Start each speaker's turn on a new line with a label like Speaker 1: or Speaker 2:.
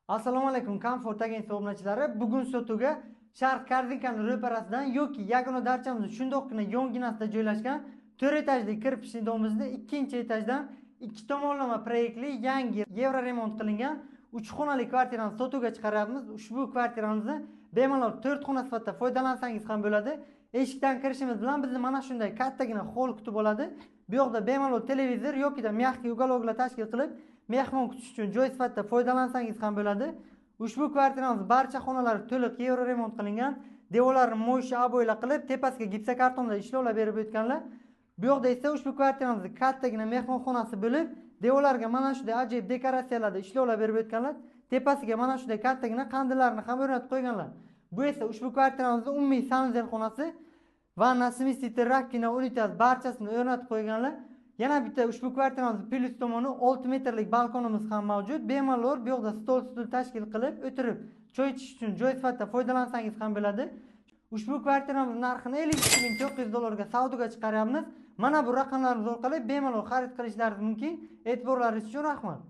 Speaker 1: Assalomu alaykum, Komfort agentlik obunachilari. Bugun sotuvga Sharq korzinkani ro'parasidan yoki yagona darchamiz shundoqqina yonginasida joylashgan 4 etajli kirpichli domimizni 2-etajdan 2 tomonlama proyektli yangi yevro remont qilingan 3 xonali kvartirani sotuvga chiqaryapmiz. Ushbu kvartiramizni bemalol 4 xona sifatida foydalansangiz ham bo'ladi. Eshikdan kirishimiz bilan bizni mana shunday kattagina xol kutib oladi. Bu yoqda bemalol televizor yoki da mягкий uголокlar tashkil qilib mehmon kutish uchun joy sifatida foydalansangiz ham bo'ladi. Ushbu kvartiramiz barcha xonalari to'liq yevro remont qilingan. Devorlarini mo'ysha oboylar qilib, tepasiga gipsokartonda ishlovlar berib o'tganlar. Bu yoqda esa ushbu kvartiramizning kattagina mehmonxonasi bo'lib, devorlarga mana shunday ajoyib dekoratsiyalarda ishlovlar berib o'tganlar. Tepasiga mana shunday kattagina qandillarni ham o'rnatib qo'yganlar. Bu esa ushbu kvartiramizning umumiy sanuzel xonasi, vanna, smesитель, rakkina, unitaz barchasini o'rnatib qo'yganlar. Yana bitta ushbu kvartiramizning plyus tomoni 6 metrlik balkonimiz ham mavjud. Bemalol bu yoqda stol stul tashkil qilib, o'tirib choy ichish uchun joy sifatida foydalansangiz ham bo'ladi. Ushbu kvartiramiz narxini 52 900 dollarga savdoga chiqaryapmiz. Mana bu raqamlarimiz orqali bemalol xarid qilishlaringiz mumkin. E'tiborlaringiz uchun rahmat.